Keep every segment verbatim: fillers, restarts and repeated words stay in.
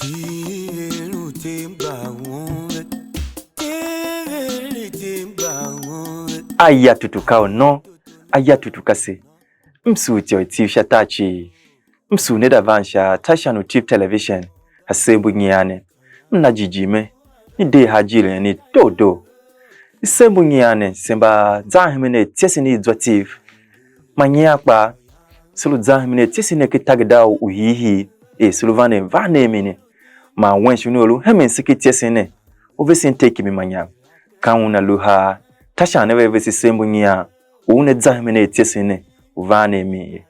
Aya tutu ka u no, aya tutu ka se. M sugh ityô i Tiv sha tar cii. M sugh ne da van sha Tashan u Tiv Television, a sev mbu nyian ne. M na jighjigh me, i de ha ijiir i doo doo. I sev mbu nyian ne, se mba zan hemen a ityesen i zwa Tiv. Ma nyian kpaa, se lu zan hemen a ityesen ne ken tageda u hiihii, er se lu van a van a mi ne. Man wen shi una lu hemen se ken ityesen ne, u vesen Ter Kimi Manyam. Ka una lu haa, Tashan ne ve vese sev mbu nyian, u una zan hemen a ityesen ne, u van a mi ye.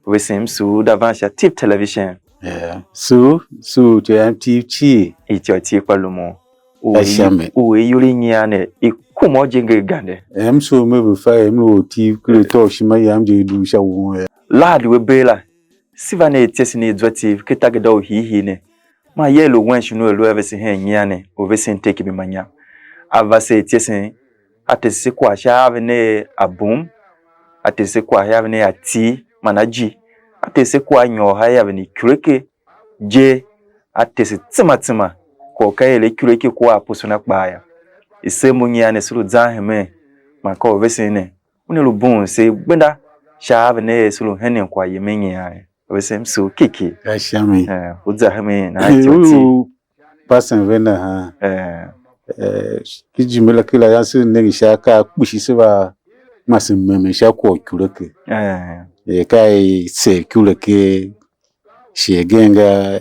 U vesen, m sugh da van sha Tiv Television. Yeah. Sugh, sugh, ityô yam Tiv cii. Ityô Tiv kpa lumun. U A sha mi. U iyol i nyian ne, i kuma u je nger gande. Em sugh me ve fa er m lu Tiv, ker atô u ishima yam je i dugh sha won yô. Lahadi we bee la, se va ne ityesen i zwa Tiv ken tageda u hiihii ne. Man yer lu wen shi una lu a vese hen nyian ne, u vesen Ter Kimi Manyam. A va se ityesen, a tese se kwagh sha aven a Abum, a tese se kwagh sha aven a Ati man Aji, a tese se kwagh nyôr sha aven Ikureke je, a tese tsema tsema, kwagh u ka er Ikureke kua Apusuna kpaa yô. I sev mbu nyian ne, se lu zan hemen, man ka u vesen ne, una lu bughun se gbenda sha aven a se lu henen kwagh yemen nyian ye. Vese m sugh kiki. Ka sha mi. Eh, u za hemen nahan ityô Tiv. U pasen ve nahan. Eh. Eh, ki jimbi la kila yô, se nenge sha akaa kpishi se va mase meme sha kwagh u Ikureke. Eh. Eh, ka i sev Ikureke, shi agen ga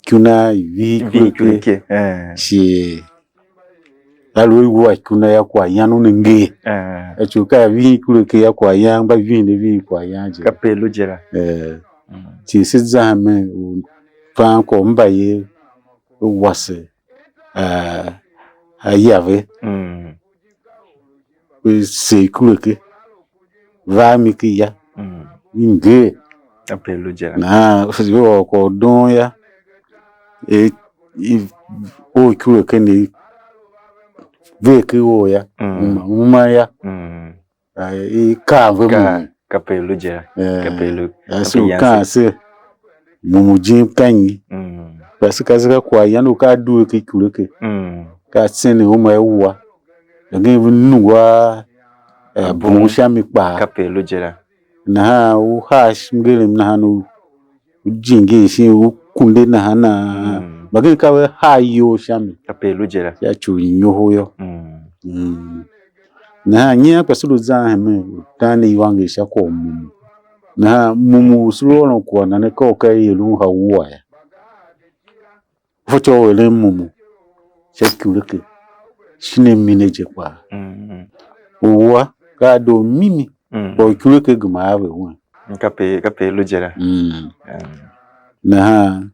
ikuna i vihi Ikureke. Ikureke, eh. Shi a lu a wua ikuna yô, kwaghyan una nger. Eh. A tsuwe ka a vihi Ikureke yô, kwaghyan mba vihin a vihi kwaghyan je. Kape lu je la. Eh. Mm. Shi se za hemen u fan kwagh u mbayev ve wase, ah, a yave. Mm. Ve sev Ikureke, va a mi ken ya, mm, i nger. Kape lu je la. Nahan ve ôr kwagh u doon yô, e, i, or Ikureke ne, i ver ken or yô, mm, uma, uma yô, mm, a, i kaa ve mum. Kape lu je la. Eh, kape lu. Ase u kaan se, mum u jim ka nyi? Mm. Kpa se ka se ka kwaghyan u ka a due ken Ikureke. Mm. Ka a tsenen uma a wua. Hegen ve nungwa, eh, bum sha mi kpaa. Kape lu je la. Nahan u haa shi mngerem nahan u, u jingir shin u kunde nahan a, mm, mbagenev ka ve haa iyol sha mi. Kape lu je la. Sha ci u inyoho yô. Mm. Mm. Nahan nyian kpa se lu zan hemen u tan ne iwanger sha kwagh u mumu. Nahan mumu u se lu ôron kwagh na ne, ka u ka i er un ha wua yô. Fatyô u eren mumu sha Ikureke, shin a mi ne je kpaa. Mm. Uwua ka a doo mimi, mm, kpa u Ikureke gema a ve wen. Kape, kape lu je la. Mm. Mm. Nahan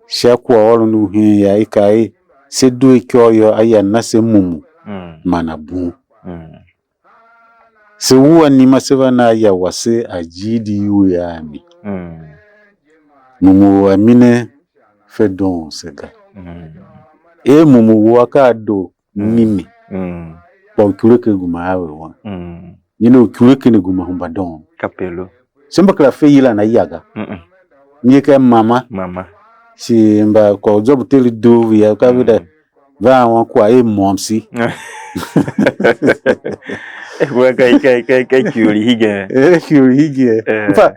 sha kwaghôron u hen ya, i kaa er, se due ikôr yô, a ya na se mumu, mm, man abum. Mm. Se wua nima se va na aya wase a jighjigh iwer a mi. Mm. Mumu u a mi ne fe doon se ga. Mm. Er mumu wua ka a doo, mm, mimi. Mm. Kpa u Ikureke gema a ve wan. Mm. Nyi ne u Ikureke ne gema hemba doon. Kape lu. Se mba kera fe yilan aya ga. Mm-mm. Nyi ka mama. Mama. Shi mba kwagh u zwa bu teri doo via, ka ve da, mm, va wan kwagh er môm si. Eh, we ka, ka, ka, ka kiori hegen. Eh, kiori hegen. Eh. In fact,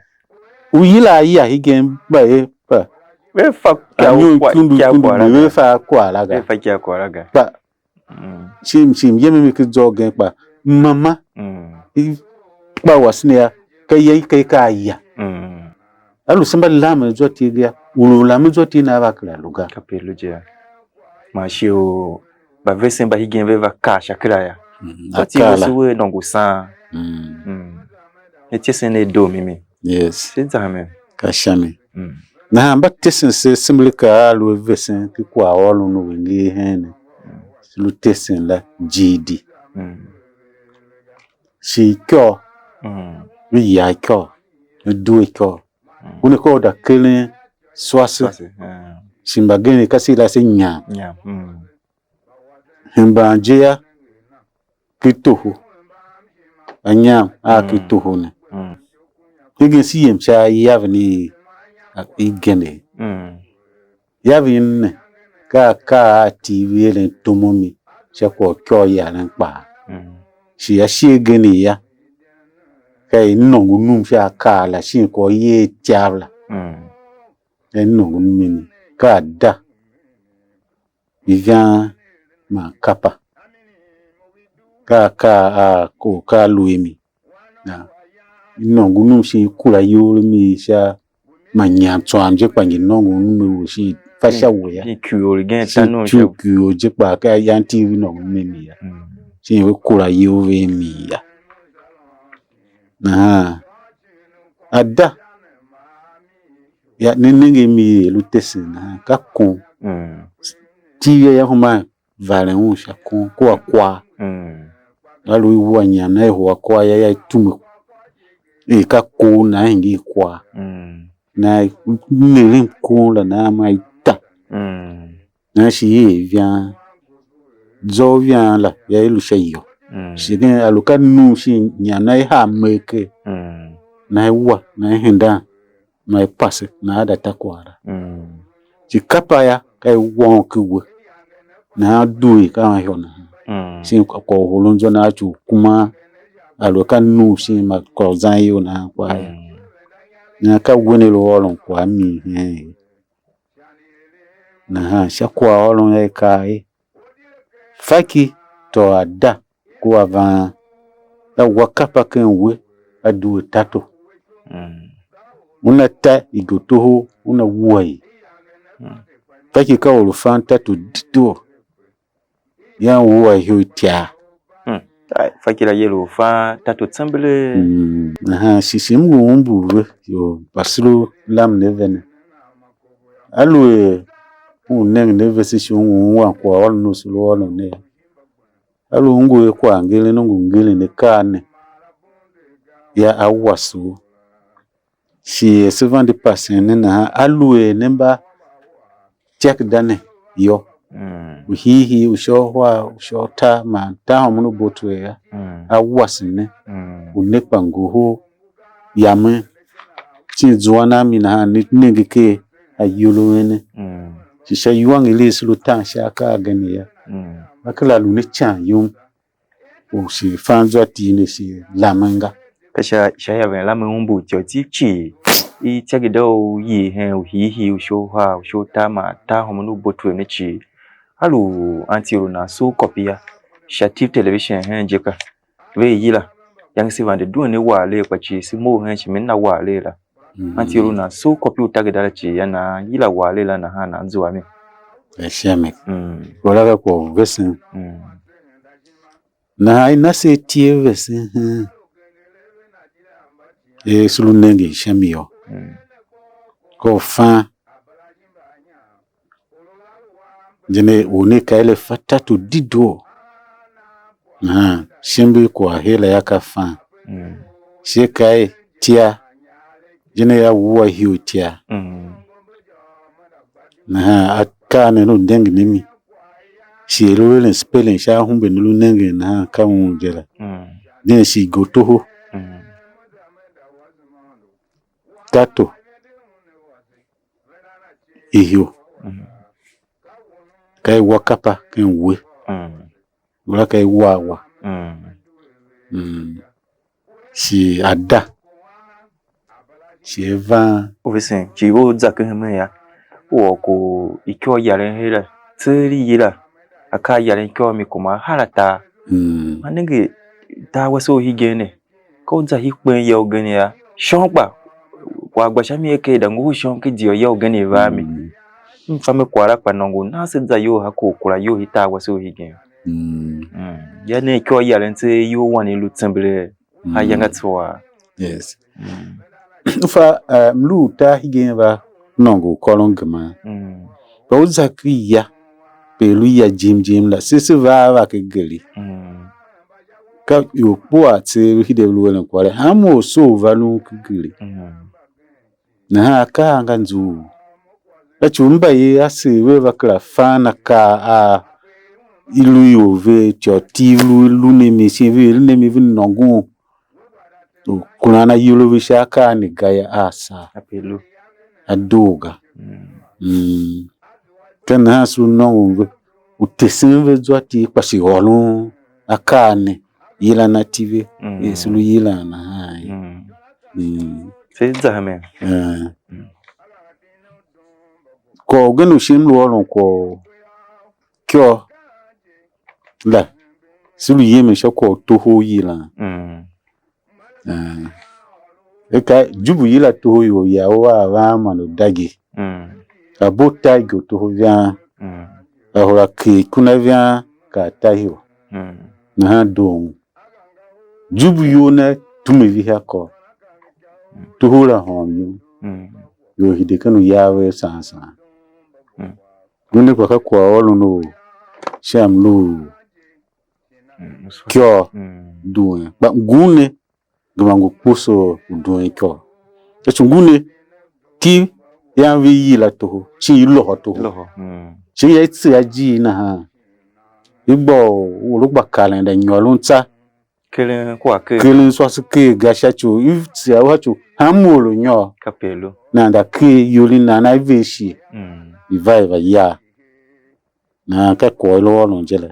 u yila aya hegen, ba e, ba. Ve fa kya anyon kwa, ikundu, kya ikundu, kwara ve ga. Fa kwara ga. Ve fa kya kwara ga. Kpa, mm, shim, shim, yem mi ki zwa ugen kpa mama, mm, i kpa wase ne ya, ka ya, i ka, i ka aya. Mm. A lu se mba lamen zwa Tiv ga, u lu lamen zwa Tiv na va kera lu ga. Kape lu je. Man shi u mbavesen mba hegen ve va kaa sha kera ya. Mm, zwa Tiv ve se we nôngo saan. Mm. Mm. Ne ityesen ne doo mimi. Yes. Se zan me. Ka sha mi. Mm. Nahan mba tesen se asembereka a lu a vesen ken kwaghôron u i nger hen ne. Mm. Se lu tesen la jighjigh. Mm. Shi ikôr, mm, ve ya ikôr, ve due ikôr. Mm. Una kôr da keren swase. Swase, eh. Shi mbagenev ka se yila se nyam. Nyam, mm. Hemban je yô, ken toho, anyam a ken toho ne. Mm. Hegen se yem sha iyaven i, i gende. Mm. Ya ve ne, ka akaa a Tiv eren tom a mi sha kwagh u ikôr yaren kpaa. Mm. Shi ashighe agen ya, ka i nôngo num sha akaa la, shin kwagh u i yer ityav la. Mm. Ka i nôngo num a mi, ka ada, ivan man kapa. Ka akaa a ko ka a lu a mi. Na, i nôngo num shin i kura iyol a mi sha manyian tswam je, kpa ngi nôngo num a we shin fa sha we ya. Shin kior igen ta shin num sha kior je, kpa ka yan Tiv i nôngo num a mi ya. Mm. Shin ve kura iyol ve a mi ya. Nahan ada ya, ne nenge a mi er lu tesen nahan, ka kon. Mm. Tiv ya ya huma varen un sha kon kua kwagh. Mm. A lu i wua nyam na, i hua kwagh ya, ya i tume, i ka kor na, i hingir kwagh. Mm. Na i neren kon la, na ma i ta. Mm. Na shi i er ivan. Zwa u ivan la, ya i lu sha iyô. Mm. Shi gen a lu ka num shin nyam na, i haa mer ker. Mm. Na i wa, na i hendan, na i pase, na a da ta kwagh la. Mm. Shi kapa ya, ka i won ki we. Nahan due ka a ihô nahan. Mm. Shin kwagh u horon zwa na a ci u kuma, a lu ka num shin ma kwagh u zan iyol nahan kwagh ya. Mm. Nahan ka wen a lu ôron kwagh a mi hen ye. Nahan sha kwaghôron a i kaa er: Faki tôô ada kua vaan, a wa kapa ken we, a due tato. Mm. Una ta igotoho, una wua i. Mm. Faki ka or u fan tato dedoo, yan wua ihor ityav. Mm. Ai, Faki la yer u fan tato tsembelee. Mm. Nahan shi shi m ngu umbur ve, ior mba se lu lam ne ve ne. Aluer u nenge ne vese shi u ngu ungwan kwaghôron u se lu ôron ne yô, a lu u ngu a kwagh ngeren, u ngu ngeren akaa ne, ya a wase u. Shi er se vande pasen ne nahan, aluer ne mba ityakeda ne yô, mm, u hiihii u sha uhar, u sha utar man tarhômon u botwer yô, mm, a wase ne, mm, u ne kpa ngohol yamen, shin zuan a mi nahan, ne nenge ker ayol a ne. Mm. Shi sha iwanger i se lu tan sha akaa agen yô, mm, a kera lu ne ican yum u shi fan zwa Tiv ne shi lamen ga. Ka sha, sha iaven la me umbur ityô Tiv cii, i ityageda u i hen u hiihii u sha uhar, u sha utar man tarhômon u botwer ne cii. A lu anti u nan sugh kôpiya sha Tiv Television hen je ka. Ve yila, iyange se vande duen ne Waale kpa cii, se mough hen shi me na Waale la. Mm. Anti u nan sugh kôpi u tageda la cii, ya nan yila Waale la nahan nan zua mi. Ve sha mi. Mm. Kwagh la ka kwagh u vesen. Mm. Nahan i na se atie vesen hen er se lu nengen sha mi yô. Mm. Ka u fan. Je ne, u ne ka er a fa tato dedoo. Nahan shimbi kwagh her la yô, ka fan. Mm. Shi ka er itya, je ne, ya wua ihor itya. Mm. Nahan akaa ne lu dengen a mi. Shi er u eren spelling sha ahumbe ne lu nengen nahan, ka un je la. Mm. Then shi igotoho. Mm. Tato. Ihyo. Mm. Ka i wa kapa ken we. Mm. Ngula ka i wa wa. Mm. Mm. Shi a da. Shi a van. U vesen, shi u za ken hemen ya. U ôr ku ikôr yaren her la. Tseegh i yila. Akaa yaren ikôr mi kuma a har atar. Mm. Ma nenge tar wase u hegen ne. Ka u za hii kpen ya ugen yô, shon kpa kwagh gba sha mi er ker da ngohol shon ken idia ya ugen i va a mi. Mm. M fa me kwagh la kpa nôngo u nan se za iyol ha kwagh u kura iyol hii tar wase u hegen. Mm. Mm. Ya nen ikôr yaren tseegh iyol wan i lu tsembelee a, mm, iyange tsuaa. Yes. Mm. M fa, eh, mlu u tar hegen va nôngo u kôron gema. Mm. Kpa u za ken ya, pe lu ya jim jim la, se se va a va ken geri. Mm. Ka ior kpua tseegh lu hide lu eren kwagh la, hanma orso u va lun ken geri. Mm. Nahan akaa nga nzughul. Ka ci u mbayev asev vea va kera fan akaa a i lu ior ve, ityô Tiv lu, lu ne mi, shin ve eren a mi, ve nôngon u kuran ayol a ve sha akaa ne ga yô, a saa. Ape lu. A doo ga. Mm. Mm. Ka nahan se lu nôngon ve, u tesen ve zwa ti, kpa shi ôron akaa ne, yilan ati ve, mm, er se lu yilan nahan ye. Mm. Mm. Se za hemen. Eh. Mm. Kwagh ugen u shin m lu ôron kwagh u ikyô la, se lu yemen sha kwagh u toho u yilan. Mm. Eh, e ka Jubu yila toho ior yar u a van man u dagi. Mm. A bo tagi u toho vian. Mm. A hura ker ikuna vian, ka a ta ihor. Mm. Nahan doo un. Jubu iyol na tume vihi a kôr. Toho la hôôm yum. Mm. Ior hide ken uya vev saan saan. Mm. Una kpa ka kwaghôron u sha mlu u Mm, so- ikyô Mm. duen. Kpa ngun ne gema ngu kposo u duen ikyô. Sha ci ngun ne ki yan ve yila toho, shin i lôhô toho. Lôhô. Mm. Shin ya i tse ajiir nahan. I gba u or u gba kalenda nyôron tsa. Keren kua ker. Keren swase ker ga sha ci u i tse a u sha ci u hanmô or u nyôr. Kape lu. Nan da ker iyol i nan a i ver shighe. Mm. I va i va ya. Nahan ka kwagh u i lu ôron je la,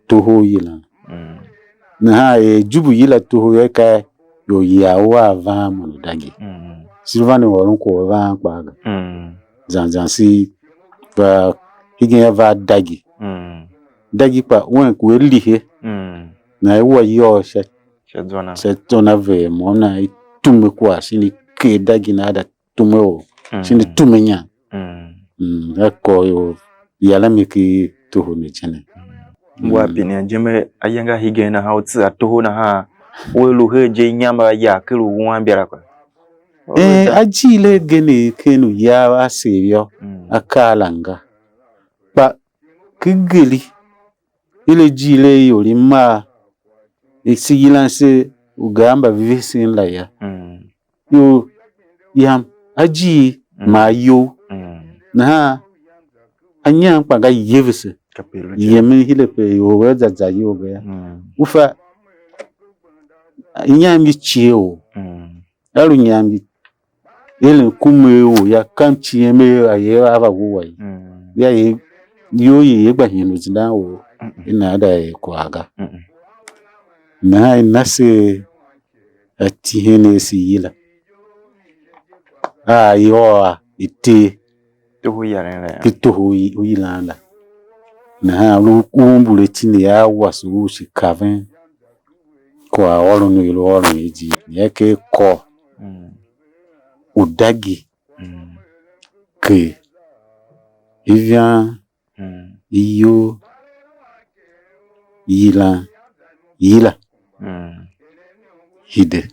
toho u yilan. Mm. Nahan er Jubu yila toho yô, ka ior yar u a van man u dagi. Mm. Se lu vande ôron kwagh u a van kpaa ga. Mm. Zan zan se va hegen a va dagi. Mm. Dagi kpa wen ku a lihe. Mm. Na i wa iyôgh sha Sha zwa na. Sha zwa na vee mo na i tume kwagh shin i ker dagi na da tume or, mm, shin i tume inya. Mm. Mm, a kôr ior yar a mi ki toho ne je ne. Ngu a pine je me ayange a hegen nahan u tse a toho nahan, u a lu her je inyam a ya ker u wuan biara kpa. Eh, ajiir agen ken uya a seer yô, mm, akaa la nga. Kpa ki geri, i le ajiir a ior i mar, i se yilan se ugar mba vesen la yô. Mm. Ior yam ajiir, mm, ma ayou. Mm. Nahan anyam kpa nga yevese. Yemen hile pe ior vea za za iyol ga yô. Mm. U fa inyam ngi cie or. Mm. A lu inyam ngi eren kumegh u ya, ka mciem er a ye a va wua ye. Mm. Ya ye, iyol ye, ye gba hien u zindan or, mm-mm, i na da er kwagh ga. Mm-mm. Nahan i na se ati hen ase yila. A i ôr a i tee. Toho u yilan la yô. Ki toho u yi-, u yilan la. Nahan lu umbur a tindi a wase u shi kaven kwaghôron u i lu ôron ijir ne, a ker kôr, mm, u dagi, mm, ker ivan, mm, iyol, yilan, yila, mm, hide,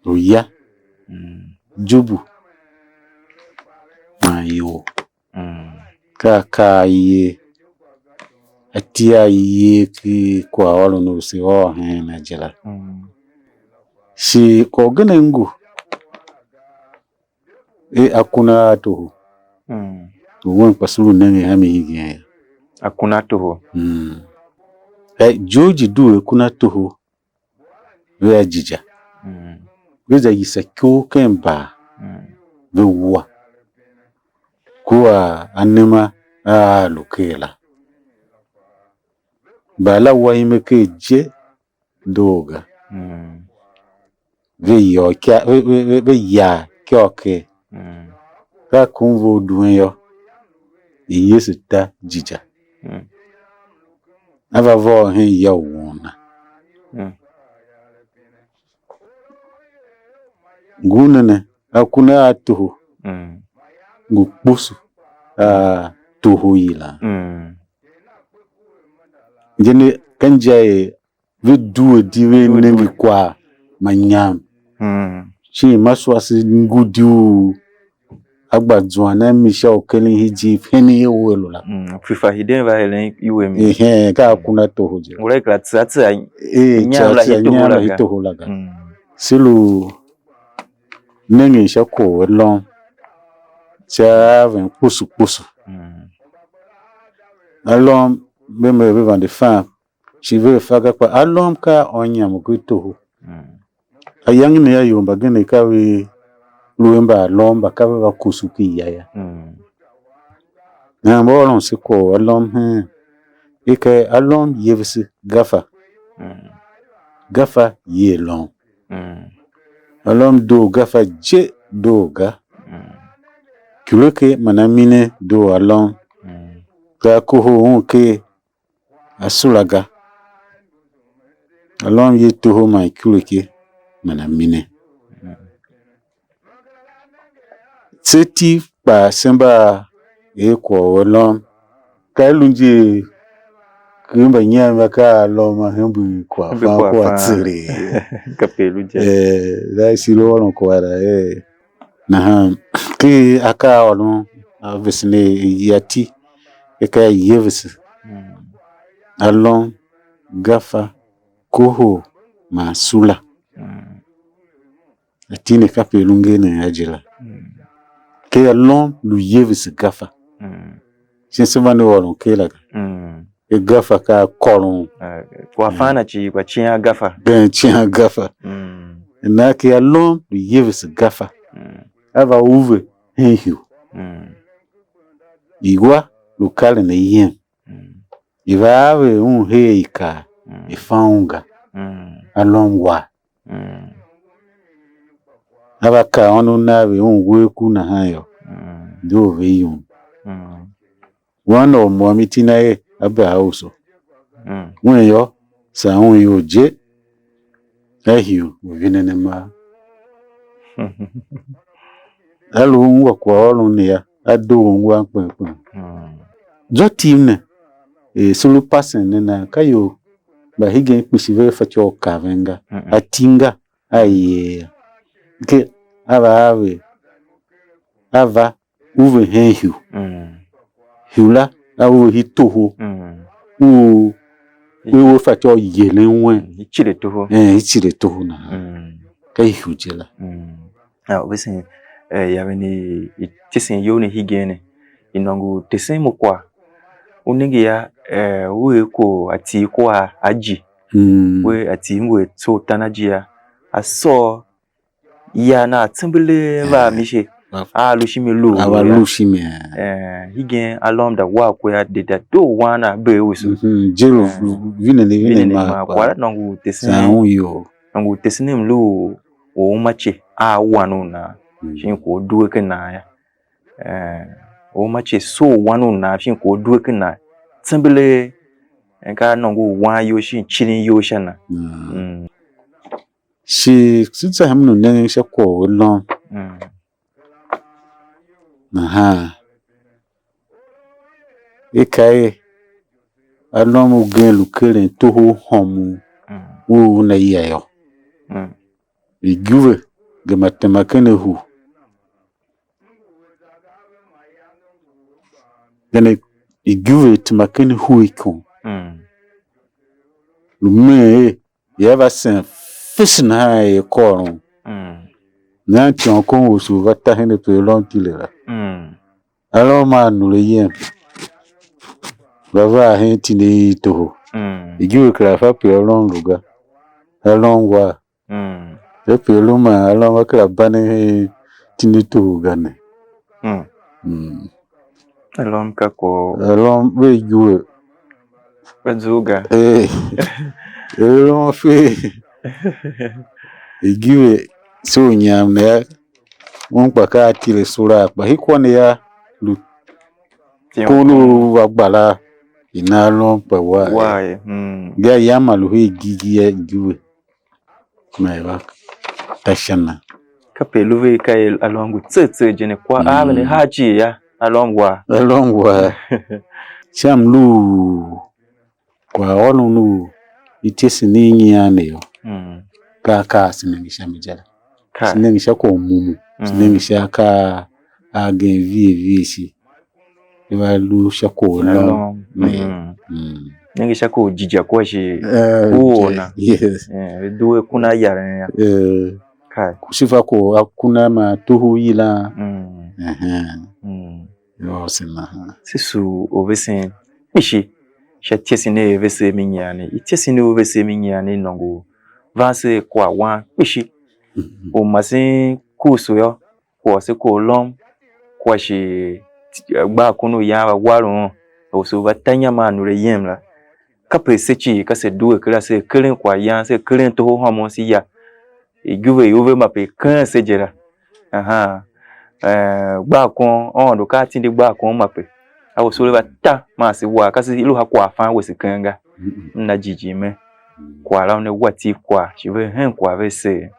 uya, mm, jubu, man ior. Mm. Ka akaa a i yer, ati a i yer ki kwaghôron u se ôr hen a je la. Mm. Shi kwagh ugen ngu, e akuna a toho. Mm. U wen kpa se lu nengen a mi hegen yô. Akuna a toho. Mm. E, George due akuna a toho. Vea jija. Mm. Ve za yisa ikor ken bar, mm, ve wua. Kua anema a a lu ker la. Bar la wa ime ker je doo ga. Mm. Ve yôô ikya-, ve, ve, ve, ve yar ikôr ker. Mm. Ka konvo u duen yô, i Yesu ta jija. Mm. A va vôô hen ya u won na. Mm. Ngun ne ne, a kuna a toho, mm, ngu kposo a toho yilan. Mm. Je ne, ka inja er ve due di, ve nenge kwagh manyam. Mm. Shin ma sua se ngudi u a gba zuan a mi sha u keren hijir hen ye u elu la. Mm. Fifa hiden va eren iwe mi. Ehe, ka a kuna toho je. Ngula kera tsa tsa, eh, inyam la hitoho la ga. Hitoho la ga. Mm. Se lu nengen sha kwagh u alôm, sha a ven kpusu kpusu. Mm. Alôm ve me ve vande fan, shi ve fa ga, kpa alôm ka ônyam u ken toho. Mm. Ayange ne a ior mbagenev ka ve lu a mbaalôm mba ka ve va kusu ki ya yô. Mm. Nahan mba ôron se kwagh u alom hen, i ka alom yevese gafa, gafa ye alom. Alom doo gafa je doo ga. Ikureke man amine doo alom, ka a kohol un ker a sula ga. Alom ye toho man ikureke man amine. Se ti kpaa se mba a er kwagh u alom, ka i lu nje ker mbanyiam va ka alom a hembe kwagh fan kwagh tsere. Kape lu je. Eh, da si lu ôron kwagh la, eh. Nahan ken akaa a ôron a vese ne ya ti, ka a yevese, alom, gafa, kohol man sula. Ati ne kape i lu ngeren a je la. Ken alom lu yevese gafa. Shin se mba ne ôron ker la ga. Ken gafa ka a kôron. Kwagh fan na cii, kwa cian gafa. Ken cian gafa. Na ken alom lu yevese gafa. A va uve hen ihu. Iwa lu karen ayem. I va ave un her i kar, i fa un ga. Alom war. A va kaa ônov nav er un uwegh ku nahan yô, di u ve yum. Wan or môm iti na er a bee a uso. Wen yô, saa un ior je, a hii u vinen a mar. A lu ungwa kwaghôron ne yô, a doo ungwa kpen kpen. Zwa tim ne, er se lu pasen ne nahan, ka ior mba hegen kpishi ve fatyô u kaven ga, a tim ga, a yer yô. Ke a va a ve, a va uve hen ihu. Ihu la a uve hii toho, u u we fatyô u yeren wen. I cire toho. Eh, i cire toho nahan. Ka ihu je la. A vesen, eh, yaven i, i tesen iyol ne hegen ne, i nôngo u tesen mo kwagh, u nenge ya, eh, u er kwagh a tsii kwagh a ji, we a tsii ngu a tso u tan a ji a, a sôr ya na a tsembelee va a mise, a lu shimi lu a va lu shimi. Eh, hegen alom da wa kwe a de da doo wan a bee usu. Je lu vine ne vine ma kwagh la nôngo u tesen. Nôngo u tesen mlu u uma ce a wan u nan, shin ko due ken nan ya. Eh, uma ce soo wan u nan shin ko due ken nan. Tsembelee, eh, ka nôngo u wan iyol shin cirin iyol sha na. Shi se za hem u nengen sha kwagh u alom. Nahan i ka er alom ugen lu keren toho u hômon u una ya yô. Iguve gema tema ken ahu. Then iguve tema ken ahu ikon. Lu meen er ia va sen fese nahan er kôron. Nan ityô kon u usu va ta hen ape alom tile la. Alom a nure yem, va va hen tindi i toho. Igiwe kera fa pe alom lu ga. Alom wa. Ve pe lu man alom va kera banen hen tindi toho ga ne. Alom ka kwagh. Alom ve igiwe. Ve zua ga. Eh, alom fe. Igiwe so nyam ne ya. Un kpa ka a tile sura kpa hikwa ne ya lu kono va gbala i na alom kpa wa. Wa ye. Ga yam a lu he gigi ya igiwe. Ma i va ta sha na. Kape lu ve ka er alom ngu tseegh tseegh je ne, kwagh a ve ne haa cii ya, alom wa. Alom wa. Sha mlu u kwaghôron u ityesen i nyian ne yô, ka akaa se nenge sha mi je la. Se nenge sha kwagh u mumu, se nenge sha akaa agen vie vie shi. I va lu sha kwagh u alom. Nenge sha kwagh u jighjigh kwagh shi u or na. Yes. Eh, ve due kuna yaren ya. Eh, kai. Shi fa kwagh u akuna man toho u yilan. Ehen. Yô, se nahan. Se sugh u vesen kpishi sha ityesen i vese mi nyian ne. Ityesen i vese mi nyian ne i nôngo u van se kwagh wan kpishi. U masen kursu yô, kwagh se kwagh u lom, kwagh shi gbar kon u yan va war un, a usu va ta inyam a nure yem la. Kape se cii ka se due kera, se keren kwaghyan, se keren toho hômon se ya. Igu ve ior ve mape i keen se je la. Ahan. Eh, gbar kon, Aôndo ka a tindi gbar kon mape. A usu le va ta, man se war, ka se lu ha kwaghfan wese keng ga. M na jighjigh me, kwagh la una wa iti kwagh, shi ve hen kwagh ve ser.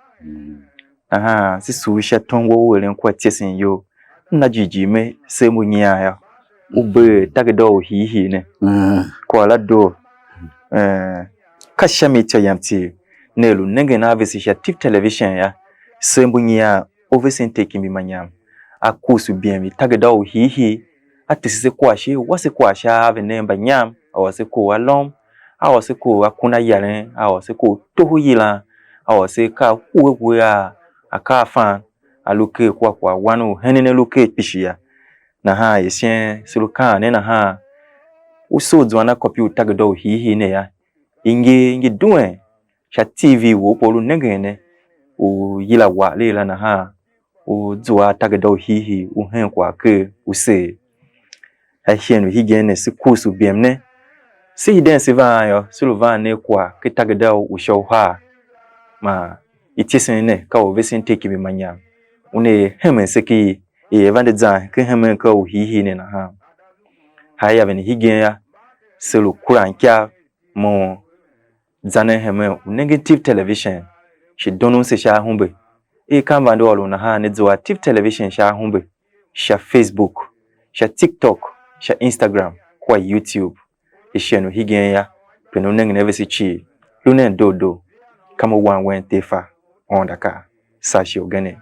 Nahan se sugh sha tom wou u eren kwagh ityesen iyol. M na jighjigh me se mbu nyian yô, u bee tageda u hiihii ne. Kwagh la doo. Eh, ka sha mi ityô yam tseegh ne lu nengen a vese sha Tiv Television yô, se mbu nyian u vesen Ter Kimbi Manyam. A kuusu bem i tageda u hiihii, a tese se kwagh shi, a wa se kwagh sha a ve ne mbanyam, a ôr se kor alôm, a ôr se kor akunayaren, a ôr se kor toho yilan, a ôr se ka hue hue a akaa a fan, a lu ker kua kwaghwan u henen a lu ker kpishi yô. Nahan er shin se lu kaan ne nahan, u soo zuan a kôpi u tageda u hiihii ne yô, i ngi ngi duen sha T V wou kpa u lu nengen ne, u yila wagh la nahan, u zua a tageda u hiihii u hen kwagh ker u seer. A shighe u hegen ne se kuusu bem ne, se hiden se van yô, se lu van ne kwagh ken tageda u sha uhar. Man ityesen ne ka u vesen Ter Kimbi Manyam, una er hemen se ken i, i er vande zan ken hemen ka u hiihii ne nahan. Har yaven hegen yô, se lu kuran ikyav mo zan hemen u nengen Tiv Television, shi doonon se sha ahumbe. I ka mvande ôron nahan ne zua Tiv Television sha ahumbe, sha Facebook, sha TikTok, sha Instagram, kua YouTube. I shighe u hegen yô, pine u nengen a vese cii, lu nen doo doo, ka mo wan wen Tefa, Aôndo a kaa, saa shighe ugen.